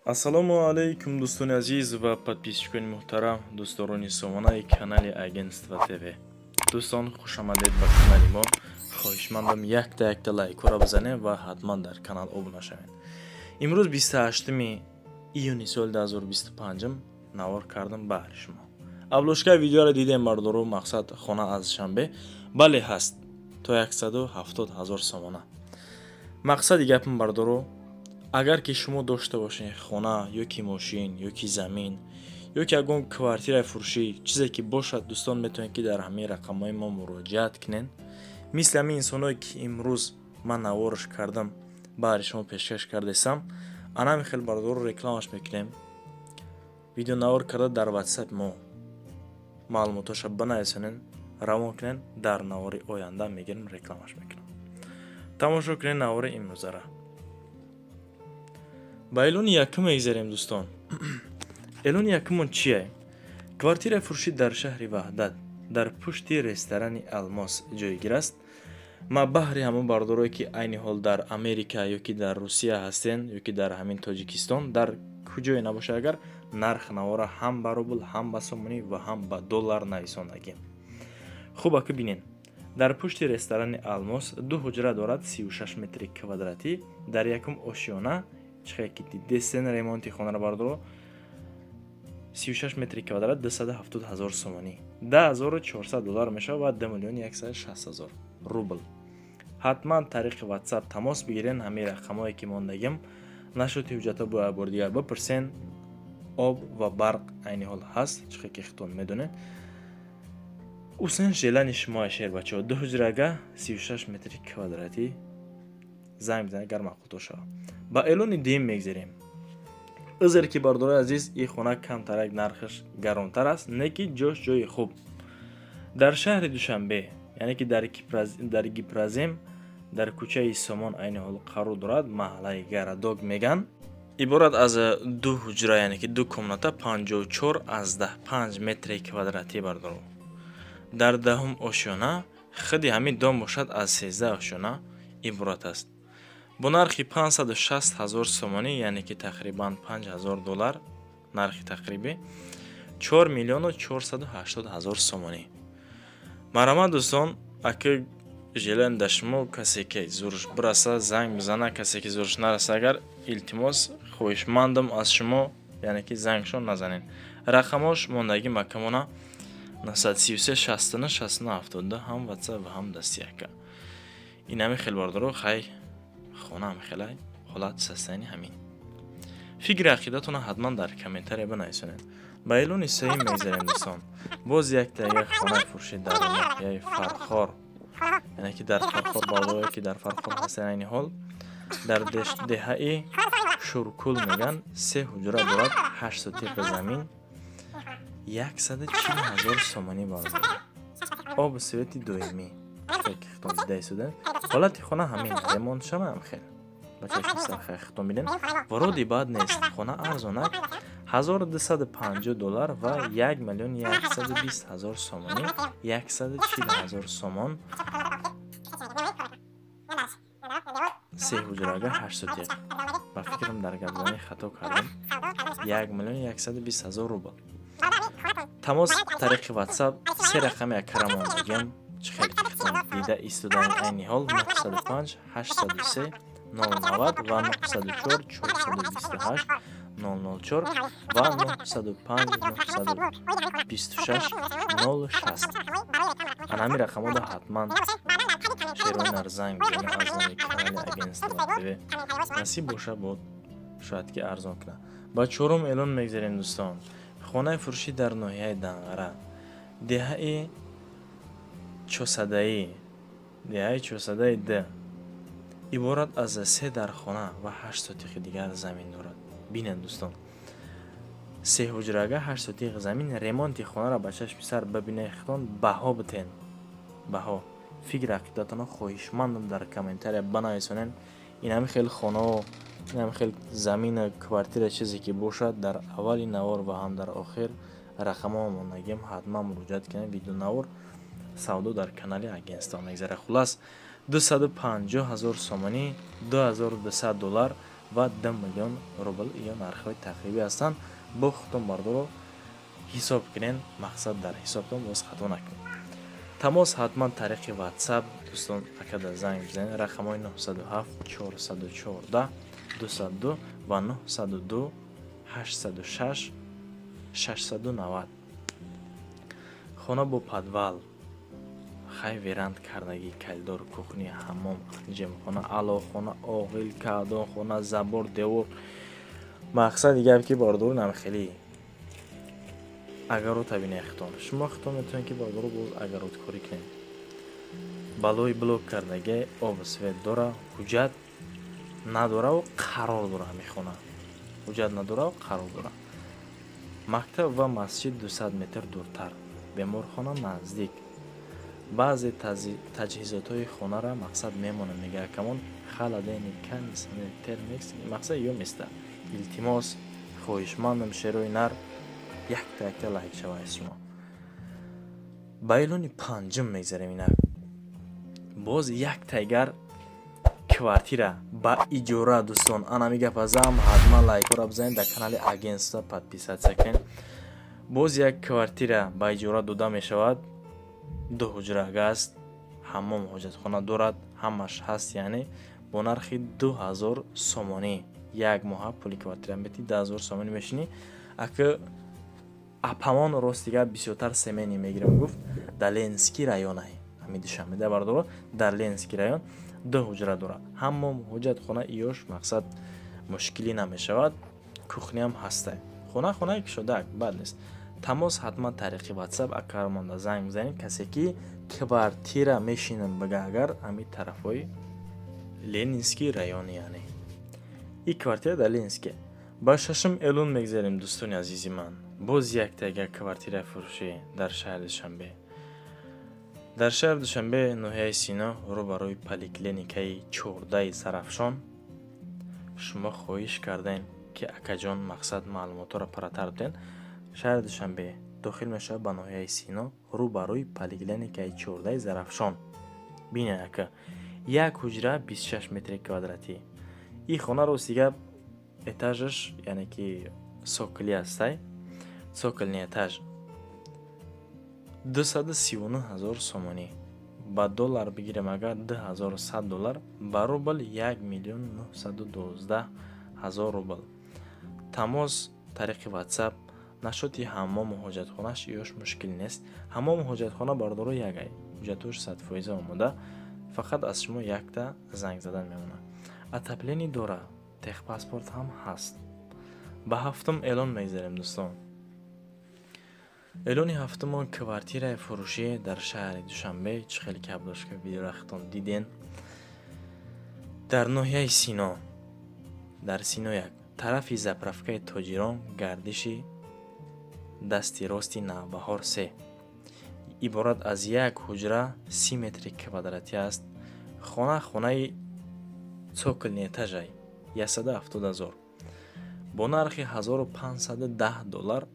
Ассалому алайкум, дӯстони азиз ва подписчикони муҳтарам, дӯстдорони сомонаи канали Агентство ТВ. Дӯстон, хушомадед ба канали мо. Хоҳишмандам, якта якта лайкҳоро бизанед ва ҳатман дар канал обуна шавед. Имрӯз 28 июни соли 2025 навор кардам баҳри шумо. Обложкаи видеоро дидем, бардору, мақсад хона аз Шанбе. Бале, ҳаст, то 170 ҳазор сомона. Мақсади гапам, бардору, агар ки шумо дошта бошед хона ё ки мошин, ё ки замин, ё ки ягон квартираи фурӯшӣ, чизе ки бошад, дӯстон, метавонед, ки дар ҳамаи рақамҳои мо муроҷиат кунед. Мисли ҳамин инсоное, ки имрӯз ман наворш кардам, баҳри шумо пешкаш кардесам, анами хел, бардору, рекламаш мекунем. Видеонавор карда дар ватсап мо маълумотоша банависонед, равон кунед, дар навори оянда мегирем, рекламаш мекунам. Тамошо кунед навори имрӯзара. Ба эълони якум мегзарем, дӯстон. Эълони якумон чие? Квартираи фурӯшӣ дар шаҳри Ваҳдат, дар пушти ресторани Алмос ҷойгир аст. Ма баҳри ҳамон бардорое, ки айни ҳол дар Америка ё ки дар Русия ҳастен, ё ки дар ҳамин Тоҷикистон, дар куҷое набошад, агар нарх навора ҳам ба рубл, ҳам ба сомонӣ ва ҳам ба доллар нависондагем. Хуб, ака, бинен, дар пушти ресторани Алмос ду ҳуҷра дорад, 36 метри квадратӣ, дар якум ошёна. Чихе ки дидесен ремонти хонаро, бардоро, 36 метри квадрат, 270 ҳазор сомонӣ, 10 400 доллар мешавад ва 2 миллиони 160 ҳазор рубл. Ҳатман тариқи ватсап тамос бигирен, ҳамаи рақамҳое ки мондагим. Нашоти ҳуҷҷатҳо бояд бори дигар бипурсен. Об ва барқ айни ҳол ҳаст, чихе ки худтон медонед. Усен желание шумо, шербачаҳо. Ду ҳуҷрага, 36 метри квадратӣ. Занг бизанед, агар маъқултон шавад. Ба эълони дуюм мегзарем. Узр ки, бардорои азиз, ин хона камтарак нархаш гаронтар аст, не ки ҷош ҷои хуб, дар шаҳри Душанбе, яъне ки дар Гипрозем, дар кӯчаи Сомон айни ҳол қарор дорад, маҳаллаи Городок меган. Иборат аз ду ҳуҷра, яъне ки ду комната, 54,5 метри квадратӣ, бардоро, дар даҳум ошёна. Худи ҳамин дом бошад, аз 13 ошёна иборат аст. Бо нархи 560 ҳазор сомонӣ, яъне ки тақрибан 5 ҳазор доллар, нархи тақрибӣ 4 миллиону 480 ҳазор сомонӣ. Марҳамат, дӯстон, аки желание да шумо. Касе ки зурш бираса, занг бизана, касе ки зурш нараса, агар, илтимос, хоҳишмандам аз шумо, яъне ки зангшон назанед. Рақамош мондагӣ макамона: 933 69 69 72, ҳам ватсап ва ҳам дасти яка. Инами хел, бардоро, хай, хонаам хелай ҳолат састани ҳамин. Фикри ақидатона ҳатман дар комментария бинависонед. Ба эълони сеюм мегзарем, дӯстон. Боз яктага хонаи фурӯшӣ дар ноҳияи Фархор, яъне ки дар Фархор. Бардорое ки дар Фархор ҳастанд, айни ҳол дар деҳаи Шуркул меган, се ҳуҷра дорад, 8 сотиқа замин, 140 ҳазор сомонӣ, бардор, обу свети доимӣ. Хитон дида истодем, ҳолати хона ҳамин, ремонт шавам хел ба чашми сар хитон бинем. Вроде бад нест, хона арзонак, 1250 доллар ва 1 миллион 120 ҳазор сомонӣ, 140 ҳазор сомон, се ҳуҷрага, 8 сотиқ. Ба фикрам, дар гапзанӣ хато кардам, 1 миллион 120 ҳазор рубл. Тамос тариқи ватсап, се рақами акара мондагиам, чӣ хеле ки хитон дида истодаем айни ҳол: 905 803 090 ва 904 428 004 ва 905 926 060. Ана ҳамин рақамҳода ҳатман шерои нар занг бизанед. Аз номи канали Агентство ТВ, насиб боша, бод шояд ки арзон кунад. Ба чорум эълон мегзарем, дӯстон. Хонаи фурӯшӣ дар ноҳияи Данғара, деҳаи Чосадаӣ, деҳаи Чосадаи д, иборат аз се дархона ва 8 сотиқи дигар замин дорад. Бинед, дӯстон, се ҳуҷрага, 8 сотиқ замин. Ремонти хонаро ба чашми сар бибинед хитон, баҳо битен, баҳо. Фикри ақидатонро хоҳишмандам дар комментария банависонед. Инами хел хонао, инами хел замина, квартира, чизе ки бошад, дар аввали навор ва ҳам дар охир рақамҳо мондагиам, ҳатман муроҷиат кунед. Видеонавор савдо дар канали агентство мегзарад. Хуллас, 250 ҳазор сомонӣ, 2200 доллар. ва 2 миллион рубл ё нархҳои тақрибӣ ҳастанд. Бо худтон бардоро ҳисоб кунен, мақсад дар ҳисобтон боз хато накунед. Тамос ҳатман тариқи WhatsApp дӯстон, акада занг бизанед, рақамҳои 907 414 202 ва 902 806 690. Хона бо подвал, хай веранд кардагӣ, коридор, кухня, ҳаммом, ҷемхона, алоқхона, оғил, каъдонхона, забор, девор. Мақсади гап ки бардору намхелӣ агарота бинед хитон. Шумо хитон метавонед ки бардору боз агароткорӣ кунед. Балои блок кардагӣ, об свет дора, ҳуҷҷат надораву қарор дора ҳамин хона. Ҳуҷҷат надораву қарор дора. Мактаб ва масҷид 200 метр дуртар, беморхона наздик. Баъзе таҷҳизотҳои хонара мақсад мемонад, мега акамон холодильник, кондиционер, термекс, мақсад ё места. Илтимос, хоҳишмандам, шерои нар, якта якта лайк шавад шумо. Ба эълони панҷум мегзарем инак. Боз як тайгар квартира ба иҷора дӯстон. Анами гапазам ҳатман лайкҳоро бизанед, дар канали агентства подписаться кунед. Боз як квартира ба иҷора дода мешавад. Ду ҳуҷра аст, ҳаммом, ҳоҷатхона дорад, ҳамаш ҳаст, яъне бо нархи 2000 сомонӣ. Як моҳа пули квартира метӣ, 2000 сомонӣ мешинӣ. Ака апамон рости гап бисёртар семени мегирам гуфт, дар Ленинский районай. Ҳамин Душанбе да бардоро, дар Ленинский район ду ҳуҷра дорад. Ҳаммом, ҳоҷатхона иёш мақсад мушкилӣ намешавад, кухняам ҳастай. Хона хонаи кушодак, бад нест. Тамос ҳатман тариқи WhatsApp акармонда занг бизанед, касе ки квартира мешинам бага агар ҳамин тарафҳои Ленинский район, яъне. И квартира дар Ленинский. Ба шашум эълон мегзарем дӯстони азизи ман. Боз яктага квартира фурӯшӣ дар шаҳри Душанбе. Дар шаҳри Душанбе, ноҳияи Сино, рӯбарӯи поликлиникаи 14 Сарафшон. Шумо хоҳиш кардем ки акаҷон мақсад маълумотҳоро паратар биден. Шаҳри Душанбе дохил мешавад ба ноҳияи Сино, рӯбарӯи поликлиникаи 14 Зарафшон. Бинед ака, як ҳуҷра 26 метри квадратӣ. Ин хона рости гап этажаш, яъне ки соколӣ ҳастай, цокольный этаж. 239 ҳазор сомонӣ. Ба доллар бигирем агар 2100 доллар, ба рубл 1 миллион 912 ҳазор рубл. Тамос тариқи WhatsApp. Нашоти ҳаммому ҳоҷатхонаш ёш мушкил нест. Ҳаммому ҳоҷатхона бардоро ягай. Ҳуҷҷатҳош 100% омода. Фақат аз шумо якта занг задан мемонад. Отопление дора, техпаспорт ҳам ҳаст. Ба ҳафтум эълон мегзарем дӯстон. Эълони ҳафтумон квартираи фурӯшӣ дар шаҳри Душанбе, чӣ хеле ки абдошка видеорахтон диден. Дар ноҳияи Сино, дар Сино як тарафи заправкаи Тоҷирон, гардиши дасти рости Навбаҳор 3. Иборат аз як ҳуҷра 30 метри квадратӣ аст. Хона хонаи цокольный этажай, 170 ҳазор. Бо нархи 1510 доллар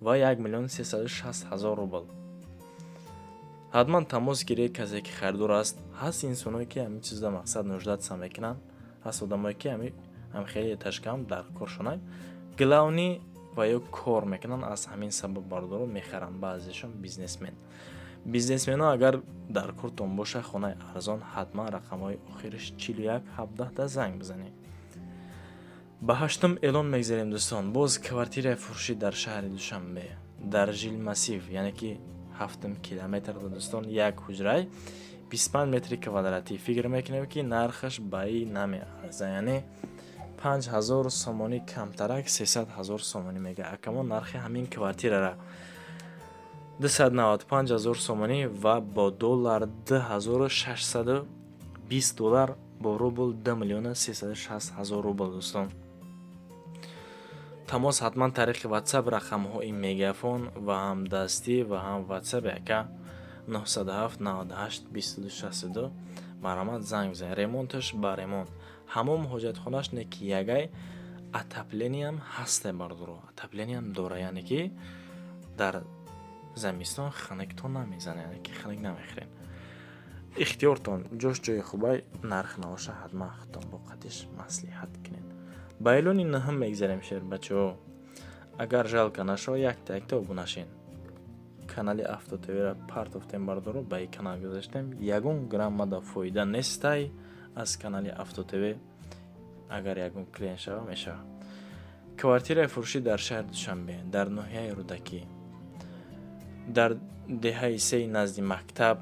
ва 1 миллион 360 ҳазор рубл. Ҳатман тамос гиред касе ки харидор аст. Ҳаст инсоное ки ҳамин чизда мақсад нуждаться мекунанд, ҳаст одамое ки ҳам хеле этажкаам дар коршонай. Главный ва ё кор мекунанд, аз ҳамин сабаб бардоро мехаранд, баъзешон бизнесмен. Бизнесмено агар дар кортон боша хонаи арзон, ҳатман рақамҳои охириш 41 17 да занг бизанед. Ба ҳаштум эълон мегзарем дӯстон. Боз квартираи фурӯшӣ дар шаҳри Душанбе, дар Жилмассив, яъне ки 7 километр дӯстон, як ҳуҷрай 25 метри квадратӣ. Фикр мекунем ки нархаш ба и намеарза, яъне 5000 сомонӣ камтарак 300 ҳазор сомонӣ мега. Акамо нархи ҳамин квартирара 295 ҳазор сомонӣ ва бо доллар 2620 доллар, бо рубл 2 миллиона 360 ҳазор рубл дӯстон. Тамос ҳатман тариқи WhatsApp, рақамҳои Мегафон ва ҳам дастӣ ва ҳам WhatsApp яка 907 98 22 62 марҳамат занг бизанед. Ремонташ ба ремонт. Ҳамом ҳоҷатхонаш не ки ягай, отоплениям ҳасте бардоро. Отоплениям дора, яъне ки дар замистон ханактон намезана, яъне ки ханак намехӯрен. Ихтиёртон, ҷош ҷои хубай, нарх навоша ҳатман худтон бо қатиш маслиҳат кунед. Ба эълони наҳум мегзарем, шербачаҳо. Агар жалко нашава, якта якта обуна шен. Канали Авто ТВ-ра партофтем, бардоро, ба и канал гузаштем. Ягон граммада фоида нестай аз канали Авто ТВ. Агар ягон клиент шава, мешава. Квартираи фурӯшӣ дар шаҳри Душанбе, дар ноҳияи Рӯдакӣ, дар деҳаи сеи назди мактаб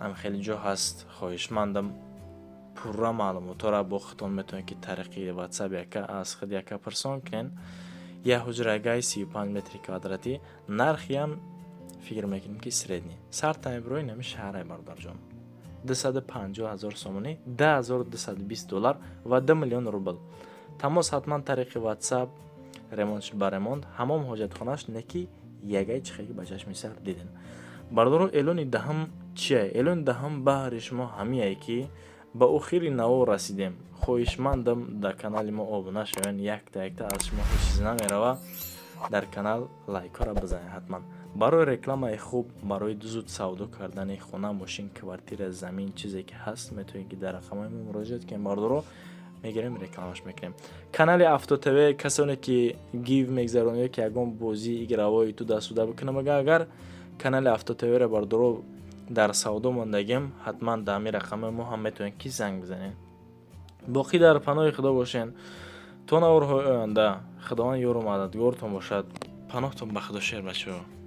ам хеле ҷо ҳаст. Хоҳишмандам, пурра маълумотҳоро бо худтон метавонед, ки тариқи WhatsApp яка аз худ яка пурсон кунед. Як ҳуҷрагаи 35 метри квадратӣ, нархиам фикр мекунем, ки средний сарта мебирои нами шаҳрай, бародарҷон, 250 000 сомонӣ, 10 220 доллар ва 2 миллион рубл. Тамос ҳатман тариқи WhatsApp. Ремонт ба ремонт, ҳамом, ҳоҷатхонаш неки ягай чихеки ба чашми сар дидем, бардоро. Эълони даҳум чия? Эълони даҳум баҳри шумо ҳамияе, ки ба охири наво расидем. Хоҳишмандам, дар канали мо обуна шавен. Якта якта аз шумо ҳеҷ чиз намерава. Дар канал лайкҳоро бизанед ҳатман. Барои рекламаи хуб, барои зуд савдо кардани хона, мошин, квартира, замин, чизе ки ҳаст, метавонед, ки дар рақамҳои мо муроҷиат кунед, бардоро, мегирем, рекламаш мекунем. Канали Авто ТВ, касоне ки гив мегзаронед, ки ягон бозии игровой туда-сюда бикунам, агар канали Авто ТВ-ро, бардоро, дар савдо мондагим, ҳатман дар ҳамин рақами мо ҳам метавонед, ки занг бизанед. Боқӣ дар паноҳи Худо бошен то наворҳои оянда. Худованд ёру мададгортон бошад. Паноҳтон ба Худо, шербачаҳо.